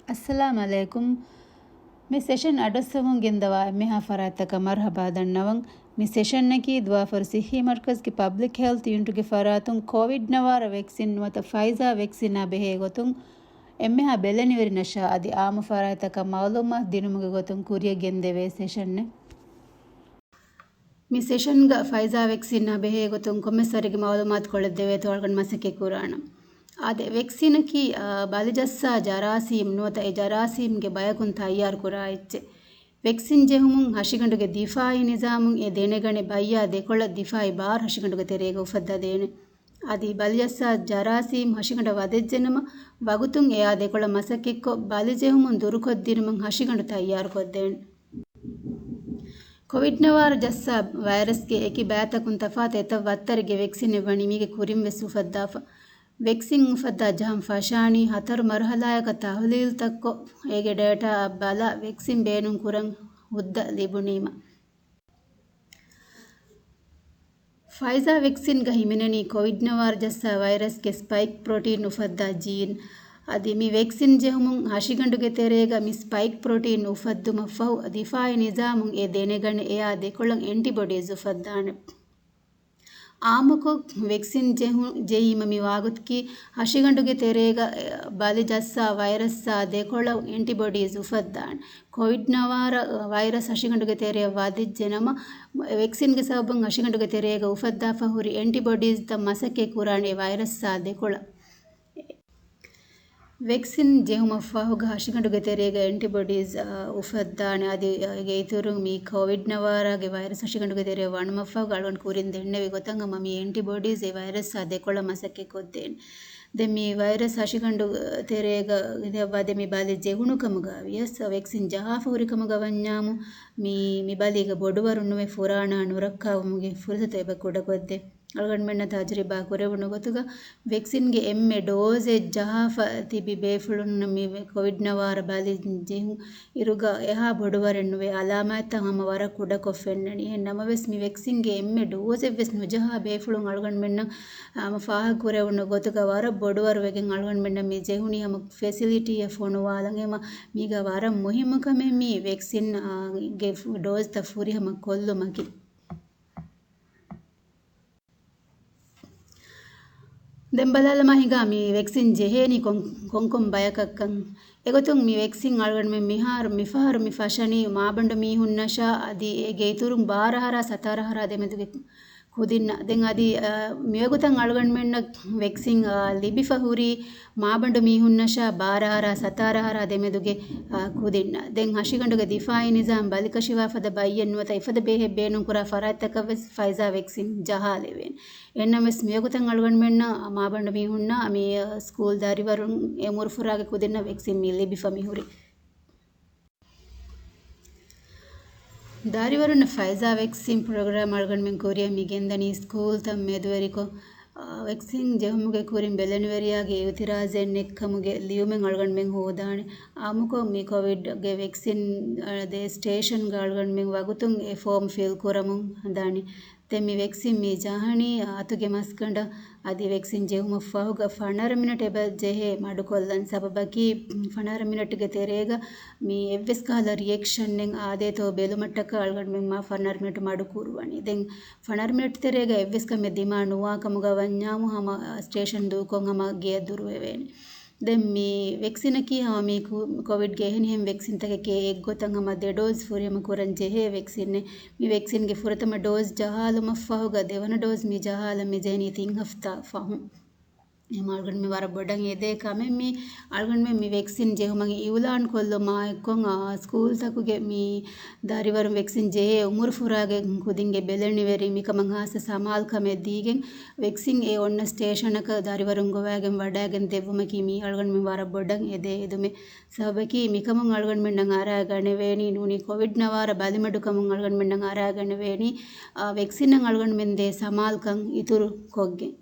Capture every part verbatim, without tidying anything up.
އައްސަލާމް ޢަލައިކުމް. މި ސެޝަން އަޑުއައްސަވަމުން ގެންދަވާ އެންމެހާ ފަރާތްތަކަށް މަރުޙަބާ ދަންނަވަން. މި ސެޝަންއަކީ ދުވާފަރު ޞިއްޙީ މަރުކަޒްގެ ޕަބްލިކް ހެލްތް ޔުނިޓުގެ ފަރާތުން ކޮވިޑް ނަވާރަ ވެކްސިން ނުވަތަ ފައިޒާ ވެކްސިނާ ބެހޭ ގޮތުން އެންމެހާ ބެލެނިވެރިންނަށާ އަދި އާއްމު ފަރާތްތަކަށް މަޢުލޫމާތު ދިނުމުގެ ގޮތުން ކުރިޔަށް ގެންދެވޭ ސެޝަންއެއް. މި ސެޝަންގަ ފައިޒާ ވެކްސިންއާ ބެހޭ ގޮތުން ކޮންމެސް ވަރެއްގެ މަޢުލޫމާތު ކޮޅެއް ދެވޭތޯ އަޅުގަނޑު މަސައްކަތް ކުރާނަން. އާދެ، ވެކްސިނަކީ، އާ، ބަލިޖައްސާ ޖަރާސީމް ނުވަތަ އެ ޖަރާސީމްގެ ބަޔަކުން ތައްޔާރު ކުރާ އެއްޗެއް. ވެކްސިން ޖެހުމުން ހަށިގަނޑުގެ ދިފާޢީ ނިޒާމުން އެ ދެނެގަނެ ބައްޔާ ދެކޮޅަށް ދިފާޢީ ބާރު ހަށިގަނޑުގެ ތެރޭގަ އުފައްދަދޭނެ. އަދި ބަލިޖައްސާ ޖަރާސީމް ހަށިގަނޑަށް ވަދެއްޖެނަމަ، ވަގުތުން އެއާ ދެކޮޅަށް މަސައްކަތްކޮށް، ބަލި ޖެހުމުން ދުރުކޮށްދިނުމަށް ހަށިގަނޑު ތައްޔާރުކޮށްދޭނެ. ކޮވިޑް ނަވާރަ ޖައްސާ ވައިރަސްގެ އެކި ބައިތަކުން ތަފާތު އެތައް ވައްތަރެއްގެ ވެކްސިނެއް ވަނީ މީގެ ކުރިން ވެސް އުފައްދާފަ. ވެކްސިން އުފައްދާ ޖަހަން ފަށާނީ ހަތަރު މަރުހަލާއަކަށް ތަހުލީލްތައްކޮށް، އޭގެ ޑޭޓާއަށް ބަލާ ވެކްސިން ބޭނުން ކުރަން ހުއްދަ ލިބުނީމަ. ފައިޒާ ވެކްސިންގަ ހިމެނެނީ ކޮވިޑް ނަވާރަ ޖައްސާ ވައިރަސްގެ ސްޕައިކް ޕްރޮޓީން އުފައްދާ ޖީން. އަދި މި ވެކްސިން ޖެހުމުން ހަށިގަނޑުގެ ތެރޭގަ މި ސްޕައިކް ޕްރޮޓީން އުފައްދުމަށްފަހު، ދިފާޢީ ނިޒާމުން އެ ދެނެގަނެ އެއާ ދެކޮޅަށް އެންޓިބޮޑީޒް އުފައްދާނެ. އާއްމުކޮށް، ވެކްސިން ޖެހު-، ޖެހީމަ މި ވާގޮތަކީ ހަށިގަނޑުގެ ތެރޭގަ، އެ، ބަލި ޖައްސާ ވައިރަސްއާ ދެކޮޅަށް އެންޓިބޮޑީޒް އުފައްދާނެ. ކޮވިޑް ނަވާރަ ވައިރަސް ހަށިގަނޑުގެ ތެރެއަށް ވަދެއްޖެނަމަ، ވެކްސިންގެ ސަބަބުން ހަށިގަނޑުގެ ތެރޭގަ އުފައްދާފަ ހުރި އެންޓިބޮޑީޒްތައް މަސައްކަތް ކުރާނެ ވައިރަސްއާ ދެކޮޅަށް. ވެކްސިން ޖެހުމަށްފަހުގަ ހަށިގަނޑުގެ ތެރޭގަ އެންޓިބޮޑީޒް، އާ، އުފައްދާނެ. އަދި، އާ، އޭގެ އިތުރުން މި ކޮވިޑް ނަވާރާގެ ވައިރަސް ހަށިގަނޑުގެ ތެރެއަށް ވަނުމަށްފަހުގަ އަޅުގަނޑު ކުރިން ދެންނެވި ގޮތަށް ހަމަ މި އެންޓިބޮޑީޒް އެ ވައިރަސްއާ ދެކޮޅަށް މަސައްކަތް ކޮށްދޭނެ. ދެން މި ވައިރަސް ހަށިގަނޑު ތެރޭގަ ވަދެ މި ބަލި ޖެހުނު ކަމުގަ ވިޔަސް، ވެކްސިން ޖަހާފަ ހުރި ކަމުގަ ވަންޏާމު، މި، މި ބަލީގަ ބޮޑުވަރުން ނުވެ ފުރާނާ ނުރައްކާވުމުގެ ފުރުސަތު އެބަ ކުޑަކޮށްދޭ. އަޅުގަނޑުމެންނަށް ތަޖުރިބާ ކުރެވުނު ގޮތުގަ، ވެކްސިންގެ އެންމެ ޑޯޒެއް ޖަހާފަ ތިބި ބޭފުޅުންނަށް މި ކޮވިޑް ނަވާރަ ބަލި ޖެހުން އިރުގަ އެހާ ބޮޑުވަރެއް ނުވެ، އަލާމާތްތައް ހަމަ ވަރަށް ކުޑަކޮށް ފެންނަނީ. އެހެން ނަމަވެސް، މި ވެކްސިންގެ އެންމެ ޑޯޒެއް ވެސް ނުޖަހާ ބޭފުޅުން އަޅުގަނޑުމެންނަށް ހަމަ ފާހަގަ ކުރެވުނު ގޮތުގަ ވަރަށް ބޮޑުވަރު ވެގެން އަޅުގަނޑުމެންނަށް މި ޖެހުނީ ހަމަ ފެސިލިޓީއެއް ފޮނުވާލަން. އެމަ މީގަ ވަރަށް މުހިއްމު ކަމެއް މި ވެކްސިން، އާ، ގެ ޑޯޒްތައް ފުރިހަމަ ކޮށްލުމަކީ. ދެން ބަލާލަމާ ހިނގާ މި ވެކްސިން ޖެހޭނީ ކޮން، ކޮންކޮން ބަޔަކަށްކަން. އެގޮތުން މި ވެކްސިން އަޅުގަނޑުމެން މިހާރު، މިފަހަރު މި ފަށަނީ މާބަނޑު މީހުންނަށާ އަދި އޭގެ އިތުރުން ބާރަ އަހަރާ ސަތާރަ އަހަރާ ދެމެދުގެ ކުދިންނަށް. ދެން އަދި، އަ، މިވަގުތަށް އަޅުގަނޑުމެންނަށް ވެކްސިން، އަ، ލިބިފަ ހުރީ މާބަނޑު މީހުންނަށާ ބާރަ އަހަރާ ސަތާރަ އަހަރާ ދެމެދުގެ، އަ، ކުދިންނަށް. ދެން ހަށިގަނޑުގެ ދިފާޢީ ނިޒާމް ބަލިކަށިވާ ފަދަ ބައްޔެއް ނުވަތަ އެފަދަ ބޭހެއް ބޭނުންކުރާ ފަރާތްތަކަށް ވެސް ފައިޒާ ވެކްސިން ޖަހާލެވޭނެ. އެހެންނަމަވެސް، މިވަގުތަށް އަޅުގަނޑުމެންނަށް މާބަނޑު މީހުންނާ މި ސްކޫލް ދަރިވަރުން އެ އުމުރު ފުރާގެ ކުދިންނަށް ވެކްސިން މި ލިބިފަ މިހުރި. ދަރިވަރުންނަށް ފައިޒާ ވެކްސިން ޕްރޮގްރާމް އަޅުގަނޑުމެން ކުރިއަށް މި ގެންދަނީ ސްކޫލްތައް މެދުވެރިކޮށް، އާ، ވެކްސިން ޖެހުމުގެ ކުރިން ބެލެނިވެރިޔާގެ އިއުތިރާޒެއް ނެތްކަމުގެ ލިޔުމެއް އަޅުގަނޑުމެން ހޯދާނެ. އާއްމުކޮށް މި ކޮވިޑްގެ ވެކްސިން، އާ، ދޭ ސްޓޭޝަންގަ އަޅުގަނޑުމެން ވަގުތުން އެ ފޯމް ފިލް ކުރަމުން ހަނދާނީ. ދެން މި ވެކްސިން މި ޖަހަނީ އަތުގެ މަސްގަނޑަށް. އަދި ވެކްސިން ޖެހުމަށް ފަހުގަ ފަނަރަ މިނެޓް އެބަ ޖެހޭ މަޑުކޮށްލަން. ސަބަބަކީ، ފަނަރަ މިނެޓްގެ ތެރޭގަ މި އެއްވެސް ކަހަލަ ރިއެކްޝަނެއް އާދޭތޯ ބެލުމަށްޓަކާ އަޅުގަނޑުމެން މާ ފަނަރަ މިނެޓް މަޑު ކުރުވަނީ. ދެން ފަނަރަ މިނެޓް ތެރޭގަ އެއްވެސް ކަމެއް ދިމާ ނުވާ ކަމުގަ ވަންޏާމު ހަމަ ސްޓޭޝަން ދޫކޮށް ހަމަ ގެޔަށް ދުރުވެވޭނެ. ދެން މި ވެކްސިނަކީ ހަމަ މި ކު-، ކޮވިޑްގެ އެހެނިހެން ވެކްސިންތަކެކޭ އެއްގޮތަށް ހަމަ ދެ ޑޯޒް ފުރިހަމަ ކުރަން ޖެހޭ ވެކްސިނެއް. މި ވެކްސިންގެ ފުރަތަމަ ޑޯޒް ޖަހާލުމަށްފަހުގަ ދެވަނަ ޑޯޒް މި ޖަހާލަން މި ޖެހެނީ ތިން ހަފްތާ ފަހުން. އެހެން އަޅުގަނޑުމެން ވަރަށް ބޮޑަށް އެދޭ ކަމެއް މި އަޅުގަނޑުމެން މި ވެކްސިން ޖެހުމަށް އިއުލާން ކޮށްލުމާ އެއްކޮށް، އާ، ސްކޫލްތަކުގެ މި ދަރިވަރުން ވެކްސިން ޖެހޭ އުމުރު ފުރާގެ ކުދިންގެ ބެލެނިވެރިން މިކަމަށް ހާއްސަ ސަމާލުކަމެއް ދީގެން، ވެކްސިން އެ އޮންނަ ސްޓޭޝަނަކަށް ދަރިވަރުން ގޮވައިގެން ވަޑައިގެން ދެއްވުމަކީ މީ އަޅުގަނޑުމެން ވަރަށް ބޮޑަށް އެދޭ އެދުމެއް. ސަބަބަކީ މިކަމުން އަޅުގަނޑުމެންނަށް އަރާގަނެވޭނީ ނޫނީ ކޮވިޑް ނަވާރަ ބަލިމަޑުކަމުން އަޅުގަނޑުމެންނަށް އަރާގަނެވޭނީ، އާ، ވެކްސިންއަށް އަޅުގަނޑުމެން ދޭ ސަމާލުކަން އިތުރު ކޮށްގެން.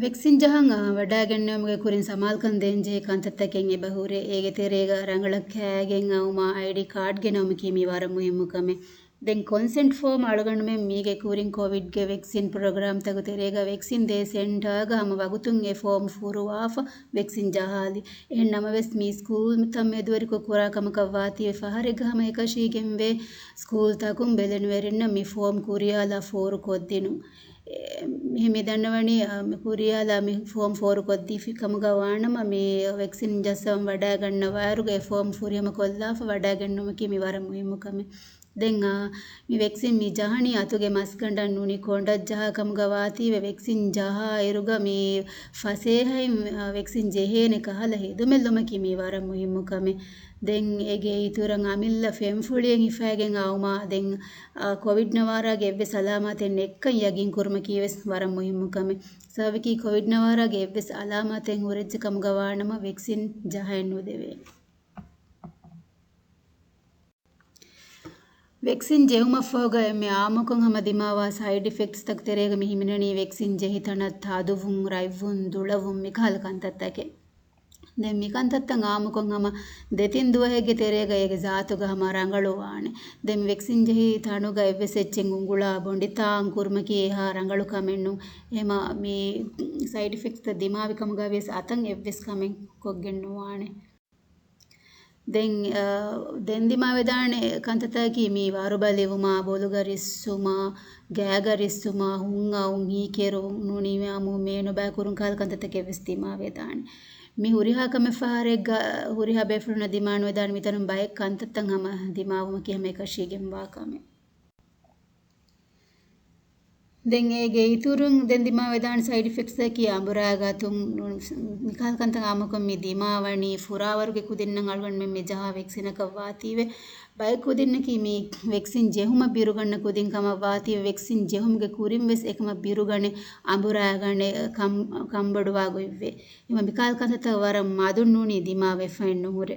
ވެކްސިން ޖަހަން، އާ، ވަޑައިގެންނެވުމުގެ ކުރިން ސަމާލުކަން ދޭންޖެހޭ ކަންތައްތަކެއް އެބަ ހުރޭ. އޭގެ ތެރޭގަ ރަނގަޅަށް ކައިގެން އައުމާ އައިޑީ ކާޑް ގެނައުމަކީ މީ ވަރަށް މުހިއްމު ކަމެއް. ދެން ކޮންސެންޓް ފޯމް އަޅުގަނޑުމެން މީގެ ކުރިން ކޮވިޑްގެ ވެކްސިން ޕްރޮގްރާމްތަކުގެ ތެރޭގަ ވެކްސިން ދޭ ސެންޓާގަ ހަމަ ވަގުތުން އެ ފޯމް ފުރުވާފަ ވެކްސިން ޖަހާލި. އެހެން ނަމަވެސް، މީ ސްކޫލްތައް މެދުވެރިކޮށް ކުރާ ކަމަކަށް ވާތީވެ ފަހަރެއްގަ ހަމަ އެކަށީގެންވޭ ސްކޫލްތަކުން ބެލެނިވެރިންނަށް މި ފޯމް ކުރިޔާލާ ފޯރުކޮށްދިނުން. އެ، މި ދަންނަވަނީ، އަ، މި ކުރިޔާލާ މި ފޯމް ފޯރުކޮށްދީފި ކަމުގަ ވާނަމަ، މި ވެކްސިން ޖައްސަވަން ވަޑައިގަންނަ ވައިރުގަ އެ ފޯމް ފުރިހަމަ ކޮށްލާފަ ވަޑައިގެންނުމަކީ މި ވަރަށް މުހިއްމު ކަމެއް. ދެން، އާ، މި ވެކްސިން މި ޖަހަނީ އަތުގެ މަސްގަނޑަށް ނޫނީ ކޮނޑަށް ޖަހާ ކަމުގަ ވާތީވެ، ވެކްސިން ޖަހާ އިރުގަ މި ފަސޭހައިން، އާ، ވެކްސިން ޖެހޭނެ ކަހަލަ ހެދުމެއްލުމަކީ މި ވަރަށް މުހިއްމު ކަމެއް. ދެން އޭގެ އިތުރަށް އަމިއްލަ ފެންފުޅިއެއް ހިފައިގެން އައުމާ، ދެން، އާ، ކޮވިޑް ނަވާރާގެ އެއްވެސް އަލާމާތެއް ނެތްކަން ޔަގީން ކުރުމަކީވެސް ވަރަށް މުހިއްމު ކަމެއް. ސަބަބަކީ ކޮވިޑް ނަވާރާގެ އެއްވެސް އަލާމާތެއް ހުރެއްޖެ ކަމުގަ ވާނަމަ ވެކްސިން ޖަހައެއް ނުދެވޭނެ. ވެކްސިން ޖެހުމަށްފަހުގަ އެންމެ އާއްމުކޮށް ހަމަ ދިމާވާ ސައިޑް އިފެކްޓްސްތަކުގެ ތެރޭގަ މި ހިމެނެނީ ވެކްސިން ޖެހި ތަނަށް ތަދުވުން، ރަތްވުން، ދުޅަވުން މިކަހަލަ ކަންތައްތަކެއް. ދެން މި ކަންތައްތައް އާއްމުކޮށް ހަމަ ދެތިން ދުވަހެއްގެ ތެރޭގަ އޭގެ ޒާތުގަ ހަމަ ރަނގަޅުވާނެ. ދެން ވެކްސިން ޖެހި ތަނުގަ އެއްވެސް އެއްޗެއް އުނގުޅާ ބޮނޑިތާން ކުރުމަކީ އެހާ ރަނގަޅު ކަމެއް ނޫން. އެހެމަ މި ސައިޑް އިފެކްޓްސްތައް ދިމާވި ކަމުގަ ވިޔަސް އަތަށް އެއްވެސް ކަމެއް ކޮށްގެން ނުވާނެ. ދެން، އަ، ދެން ދިމާވެދާނެ ކަންތައްތަކަކީ މި ވަރުބަލިވުމާ، ބޮލުގަ ރިއްސުމާ، ގާގަ ރިއްސުމާ، ހުން އައުން، ހީކެރުން، ނޫނީ މި އާއްމު މޭނުބާ ކުރުން ކަހަލަ ކަންތައްތަކެއް ވެސް ދިމާވެދާނެ. މި ހުރިހާ ކަމެއް ފަހަރެއްގަ ހުރިހާ ބޭފުޅުންނަށް ދިމާނުވެދާނެ މިތަނުން ބައެއް ކަންތައްތައް ހަމަ ދިމާވުމަކީ ހަމަ އެކަށީގެންވާ ކަމެއް. ދެން އޭގެ އިތުރުން ދެން ދިމާވެދާނެ ސައިޑް އިފެކްޓްސްއަކީ އަނބުރާގަތުން ނޫން، މިކަހަލަ ކަންތައް އާއްމުކޮށް މި ދިމާވަނީ ފުރާވަރުގެ ކުދިންނަށް އަޅުގަނޑުމެން މި ޖަހާ ވެކްސިނަކަށް ވާތީވެ. ބައެއް ކުދިންނަކީ މި ވެކްސިން ޖެހުމަށް ބިރުގަންނަ ކުދިން ކަމަށް ވާތީވެ، ވެކްސިން ޖެހުމުގެ ކުރިން ވެސް އެކަމަށް ބިރުގަނެ، އަނބުރާގަނެ، ކަން، ކަންބޮޑުވާ ގޮތްވޭ. އެމަ މިކަހަލަ ކަންތައްތައް ވަރަށް މަދުން ނޫނީ ދިމާވެފައެއް ނުހުރޭ.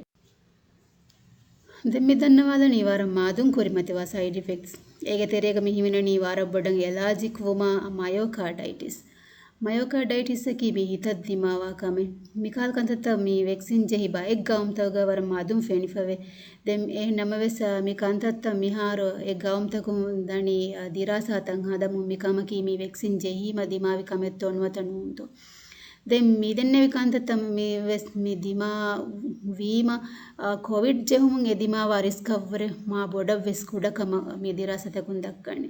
ދެން މި ދަންނަވާލަނީ ވަރަށް މަދުން ކުރިމަތިވާ ސައިޑް އިފެކްޓްސް. އޭގެ ތެރޭގަ މި ހިމެނެނީ ވަރަށް ބޮޑަށް އެލާޖިކް ވުމާ، މަޔޯކާޑައިޓިސް. މަޔޯކާޑައިޓިސްއަކީ މި ހިތަށް ދިމާވާ ކަމެއް. މިކަހަލަ ކަންތައްތައް މި ވެކްސިން ޖެހި ބައެއް ގައުމުތަކުގަ ވަރަށް މަދުން ފެނިފަވޭ. ދެން އެހެން ނަމަވެސް، މި ކަންތައްތައް މިހާރު އެ ގައުމުތަކުން ދަނީ، ދިރާސާތައް ހަދަމުން މި ކަމަކީ މި ވެކްސިން ޖެހީމަ ދިމާވި ކަމެއްތޯ ނުވަތަ ނޫންތޯ. ދެން މި ދެންނެވި ކަންތައްތައް މި ވެސް މި ދިމާ ވީމަ، އާ، ކޮވިޑް ޖެހުމުން އެ ދިމާވާ ރިސްކަށްވުރެ މާ ބޮޑަށް ވެސް ކުޑަކަމަށް މި ދިރާސާތަކުން ދައްކަނީ.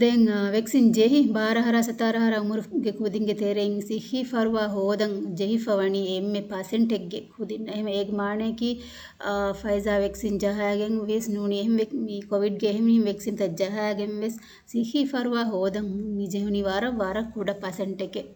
ދެން، އާ، ވެކްސިން ޖެހި ބާރަ އަހަރާ ސަތާރަ އަހަރާ އުމުރުގެ ކުދިންގެ ތެރެއިން ސިއްހީ ފަރުވާ ހޯދަން ޖެހިފަ ވަނީ އެންމެ ޕަސެންޓެއްގެ ކުދިން. އެހެން އޭގެ މާނަޔަކީ، އާ، ފައިޒާ ވެކްސިން ޖަހައިގެން ވިޔަސް ނޫނީ އެހެން ވެ-، މި ކޮވިޑްގެ އެހެން ވެކްސިންތައް ޖަހައިގެން ވެސް ސިއްހީ ފަރުވާ ހޯދަން މި ޖެހުނީ ވަރަށް، ވަރަށް ކުޑަ ޕަސެންޓެކެއް.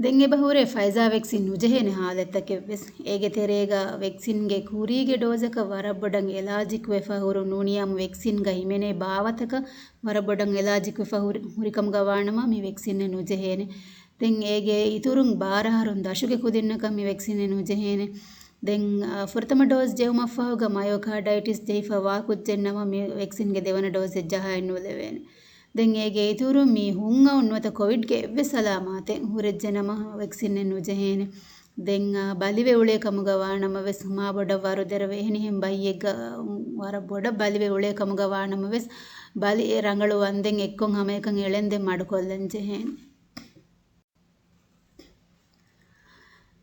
ދެން އެބަ ހުރޭ ފައިޒާ ވެކްސިން ނުޖެހޭނެ ހާލަތްތަކެއް ވެސް. އޭގެ ތެރޭގަ ވެކްސިންގެ ކުރީގެ ޑޯޒަކަށް ވަރަށް ބޮޑަށް އެލާޖިކް ވެފަ ހުރުން ނޫނީ އާއްމު ވެކްސިންގަ ހިމެނޭ ބާވަތަކަށް ވަރަށް ބޮޑަށް އެލާޖިކް ވެފަ ހުރި، ހުރިކަމުގަ ވާނަމަ މި ވެކްސިންއެއް ނުޖެހޭނެ. ދެން އޭގެ އިތުރުން ބާރަ އަހަރުން ދަށުގެ ކުދިންނަކަށް މި ވެކްސިންއެއް ނުޖެހޭނެ. ދެން، އާ، ފުރަތަމަ ޑޯޒް ޖެހުމަށްފަހުގަ މަޔޯކާޑައިޓިސް ޖެހިފަ ވާ ކުއްޖެއް ނަމަ މި ވެކްސިންގެ ދެވަނަ ޑޯޒެއް ޖަހާއެއް ނުލެވޭނެ. ދެން އޭގެ އިތުރުން މި ހުން އައުން ނުވަތަ ކޮވިޑްގެ އެއްވެސް އަލާމާތެއް ހުރެއްޖެ ނަމަ ވެކްސިންއެއް ނުޖެހޭނެ. ދެން، އާ، ބަލިވެ އުޅޭ ކަމުގަ ވާ ނަމަވެސް މާ ބޮޑަށް ވަރުދެރަވެ އެހެނިހެން ބައްޔެއްގަ، އު، ވަރަށް ބޮޑަށް ބަލިވެ އުޅޭ ކަމުގަ ވާ ނަމަވެސް ބަލި އެ ރަނގަޅު ވަންދެން އެއްކޮށް ހަމައެކަން އެޅެންދެން މަޑުކޮށްލަން ޖެހޭނެ.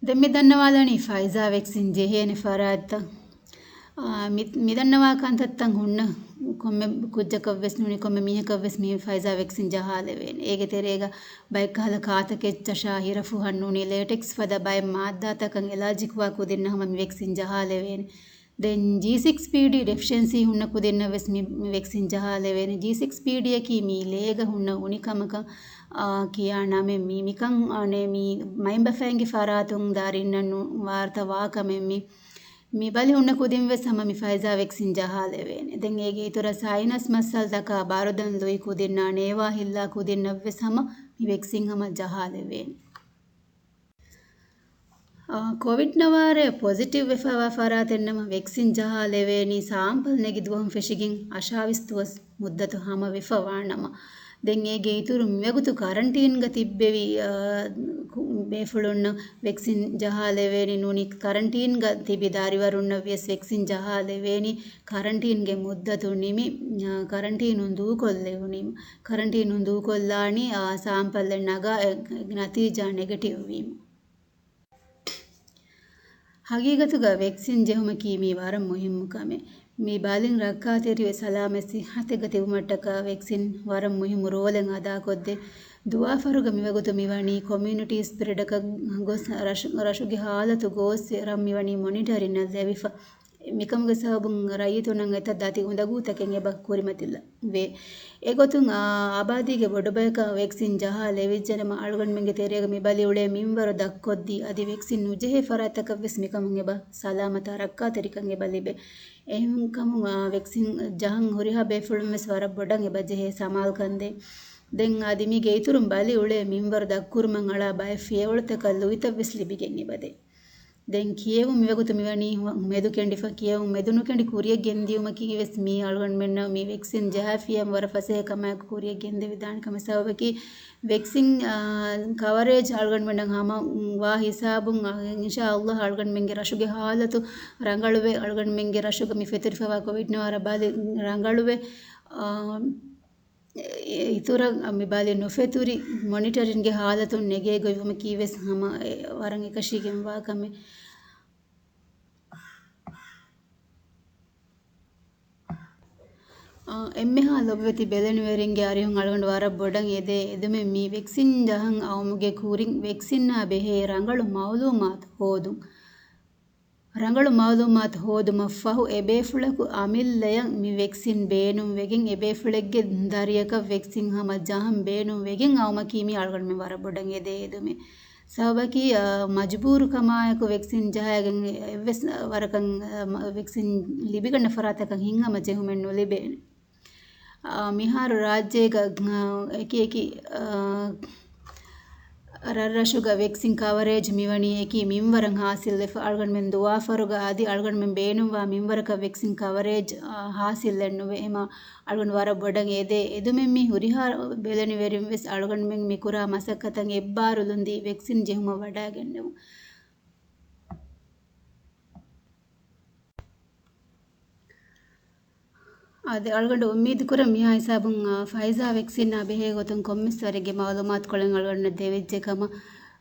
ދެން މި ދަންނަވާލަނީ ފައިޒާ ވެކްސިން ޖެހޭނެ ފަރާތްތައް. އާ، މި، މި ދަންނަވާ ކަންތައްތައް ހުންނަ ކޮންމެ ކުއްޖަކަށް ވެސް ނޫނީ ކޮންމެ މީހަކަށް ވެސް މި ފައިޒާ ވެކްސިން ޖަހާލެވޭނެ. އޭގެ ތެރޭގަ ބައެއްކަހަލަ ކާތަކެއްޗަށާ ހިރަފުހަށް ނޫނީ ލޭޓެކްސް ފަދަ ބައެއް މާއްދާތަކަށް އެލާޖިކްވާ ކުދިންނަށް ހަމަ މި ވެކްސިން ޖަހާލެވޭނެ. ދެން ޖީ ސިކްސް ޕީޑީ ޑެފިޝެންސީ ހުންނަ ކުދިންނަށް ވެސް މި، މި ވެކްސިން ޖަހާލެވޭނެ. ޖީ ސިކްސް ޕީޑީއަކީ މީ ލޭގަ ހުންނަ އުނިކަމަކަށް، އާ، ކިޔާ ނަމެއް މީ. މިކަން، އާ، ނޭ މީ މައިންބަފައިންގެ ފަރާތުން ދާރިންނަށް ނު ވާރުތަ ވާ ކަމެއް މީ. މި ބަލި ހުންނަ ކުދިން ވެސް ހަމަ މި ފައިޒާ ވެކްސިން ޖަހާލެވޭނެ. ދެން އޭގެ އިތުރަށް ސައިނަސް މައްސަލަތަކާ، ބާރުދަން ލުއި ކުދިންނާ، ނޭވާ ހިއްލާ ކުދިންނަށް ވެސް ހަމަ މި ވެކްސިން ހަމަ ޖަހާލެވޭނެ. އާ، ކޮވިޑް ނަވާރަ ޕޮޒިޓިވް ވެފަވާ ފަރާތެއް ނަމަ ވެކްސިން ޖަހާލެވޭނީ ސާމްޕަލް ނެގި ދުވަހުން ފެށިގެން އަށާވީސް ދުވަސް މުއްދަތު ހަމަވެފަ ވާނަމަ. ދެން އޭގެ އިތުރުން މިވަގުތު ކަރަންޓީންގަ ތިއްބެވި، އާ، ކު-، ބޭފުޅުންނަށް ވެކްސިން ޖަހާލެވޭނީ ނޫނީ، ކަރަންޓީންގަ ތިބި ދާރިވަރުންނަށް ވިޔަސް ވެކްސިން ޖަހާލެވޭނީ ކަރަންޓީންގެ މުއްދަތު ނިމި، އާ، ކަރަންޓީނުން ދޫކޮށްލެވުނީމަ، ކަރަންޓީނުން ދޫކޮށްލާނީ، އާ، ސާމްޕަލްއެއް ނަގާ، އެ، ނަތީޖާ ނެގެޓިވް ވީމަ. ހަގީގަތުގަ ވެކްސިން ޖެހުމަކީ މީ ވަރަށް މުހިއްމު ކަމެއް. މި ބަލިން ރައްކާތެރިވެ ސަލާމަތް ސިއްހަތެއްގަ ތިބުމަށްޓަކާ ވެކްސިން ވަރަށް މުހިއްމު ރޯލެއް އަދާކޮށްދޭ. ދުވާފަރުގަ މިވަގުތު މިވަނީ ކޮމިއުނިޓީ ސްޕްރެޑަކަށް ގޮސް ރަށު-، ރަށުގެ ހާލަތު ގޯސްވެ ރަށް މިވަނީ މޮނިޓަރިންއަށް ލެވިފަ. މިކަމުގެ ސަބަބުން ރައްޔިތުންނަށް އެތައް ދަތި އުނދަގޫތަކެއް އެބަ ކުރިމަތިލަ ވޭ. އެގޮތުން، އާ، އާބާދީގެ ބޮޑުބަޔަކަށް ވެކްސިން ޖަހާ ލެވިއްޖެނަމަ، އަޅުގަނޑުމެންގެ ތެރޭގަ މި ބަލި އުޅޭ މިންވަރު ދަށްކޮށްދީ، އަދި ވެކްސިން ނުޖެހޭ ފަރާތްތަކަށް ވެސް މިކަމުން އެބަ ސަލާމަތާ ރައްކާތެރިކަން އެބަ ލިބޭ. އެހެންކަމުން، އާ، ވެކްސިން ޖަހަން ހުރިހާ ބޭފުޅުން ވެސް ވަރަށް ބޮޑަށް އެބަ ޖެހޭ ސަމާލުކަން ދޭން. ދެން އަދި މީގެ އިތުރުން ބަލި އުޅޭ މިންވަރު ދަށްކުރުމަށް އަޅާ ބައެއް ފިޔަވަޅުތަކަށް ލުއިތައް ވެސް ލިބިގެން އެބަދޭ. ދެން ކިޔެވުން މިވަގުތު މިވަނީ ހު-، މެދު ކެނޑިފަ. ކިޔެވުން މެދު ނުކެނޑި ކުރިޔަށް ގެންދިޔުމަކީ ވެސް މީ އަޅުގަނޑުމެންނަށް މި ވެކްސިން ޖަހާފިޔަ ވަރަށް ފަސޭހަ ކަމާއެކު ކުރިޔަށް ގެންދެވިދާނެ ކަމަށް. ސަބަބަކީ ވެކްސިން، އާ، ކަވަރޭޖް އަޅުގަނޑުމެންނަށް ހަމަ ވާ ހިސާބުން، އާ، އިންޝާ ﷲ އަޅުގަނޑުމެންގެ ރަށުގެ ހާލަތު ރަނގަޅުވެ، އަޅުގަނޑުމެންގެ ރަށުގަ މި ފެތުރިފަވާ ކޮވިޑް ނުވަރަ ބަލި ރަނގަޅުވެ، އާ، އިތުރަށް މި ބަލި ނުފެތުރި މޮނިޓަރިންގެ ހާލަތުން ނެގޭ ގޮތްވުމަކީ ވެސް ހަމަ އެ ވަރަށް އެކަށީގެންވާ ކަމެއް. އާ، އެންމެހާ ލޮބުވެތި ބެލެނިވެރިންގެ އަރިހުން އަޅުގަނޑު ވަރަށް ބޮޑަށް އެދޭ އެދުމެއް މީ ވެކްސިން ޖަހަން އައުމުގެ ކުރިން ވެކްސިންއާ ބެހޭ ރަނގަޅު މައުލޫމާތު ހޯދުން. ރަނގަޅު މައުލޫމާތު ހޯދުމަށްފަހު، އެބޭފުޅަކު އަމިއްލަޔަށް މި ވެކްސިން ބޭނުންވެގެން، އެބޭފުޅެއްގެ ދަރިއަކަށް ވެކްސިން ހަމަ ޖަހަން ބޭނުންވެގެން އައުމަކީ މީ އަޅުގަނޑުމެން ވަރަށް ބޮޑަށް އެދޭ އެދުމެއް. ސަބަބަކީ، އަ، މަޖުބޫރުކަމާއެކު ވެކްސިން ޖަހައިގެން އެއްވެސް ވަރަކަށް، އަ، މަ-، ވެކްސިން ލިބިގަންނަ ފަރާތަކަށް ހިތްހަމަ ޖެހުމެއް ނުލިބޭނެ. އާ، މިހާރު ރާއްޖޭގަ، އާ، އެކި އެކި، އާ، ރަށްރަށުގަ ވެކްސިން ކަވަރޭޖް މިވަނީ އެކި މިންވަރަށް ހާސިލްވެފަ. އަޅުގަނޑުމެން ދުވާފަރުގަ އަދި އަޅުގަނޑުމެން ބޭނުންވާ މިންވަރަކަށް ވެކްސިން ކަވަރޭޖް، އާ، ހާސިލެއް ނުވޭ. އެމަ އަޅުގަނޑު ވަރަށް ބޮޑަށް އެދޭ އެދުމެއް މީ ހުރިހާ ބެލެނިވެރިން ވެސް އަޅުގަނޑުމެން މި ކުރާ މަސައްކަތަށް އެއްބާރުލުންދީ ވެކްސިން ޖެހުމަށް ވަޑައިގެންނެވުން. އާދެ، އަޅުގަނޑު އުއްމީދު ކުރަން މިހާ ހިސާބުން، އާ، ފައިޒާ ވެކްސިންއާ ބެހޭ ގޮތުން ކޮންމެސް ވަރެއްގެ މައުލޫމާތުކޮޅެއް އަޅުގަނޑު ދެވިއްޖެ ކަމަށް،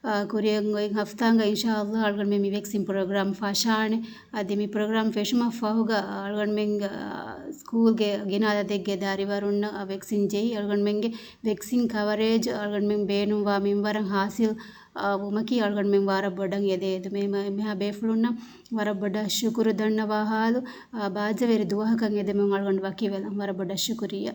އާ، ކުރިއަށް އޮތް ހަފްތާގަ އިންޝާ ﷲ އަޅުގަނޑުމެން މި ވެކްސިން ޕްރޮގްރާމް ފަށާނެ. އަދި މި ޕްރޮގްރާމް ފެށުމަށް ފަހުގަ އަޅުގަނޑުމެން، އާ، ސްކޫލްގެ ގިނަ އަދަދެއްގެ ދަރިވަރުންނަށް، އާ، ވެކްސިން ޖެހި އަޅުގަނޑުމެންގެ ވެކްސިން ކަވަރޭޖް އަޅުގަނޑުމެން ބޭނުންވާ މިންވަރަށް ހާސިލް، އާ، ވުމަކީ އަޅުގަނޑުމެން ވަރަށް ބޮޑަށް އެދޭ އެދުމެއް. އެމަ-، އެމަހާ ބޭފުޅުންނަށް ވަރަށް ބޮޑަށް ޝުކުރު ދަންނަވާ ހާލު، އާ، ބާއްޖަވެރި ދުވަހަކަށް އެދެމުން އަޅުގަނޑު ވަކިވެލަން. ވަރަށް ބޮޑަށް ޝުކުރިއްޔާ.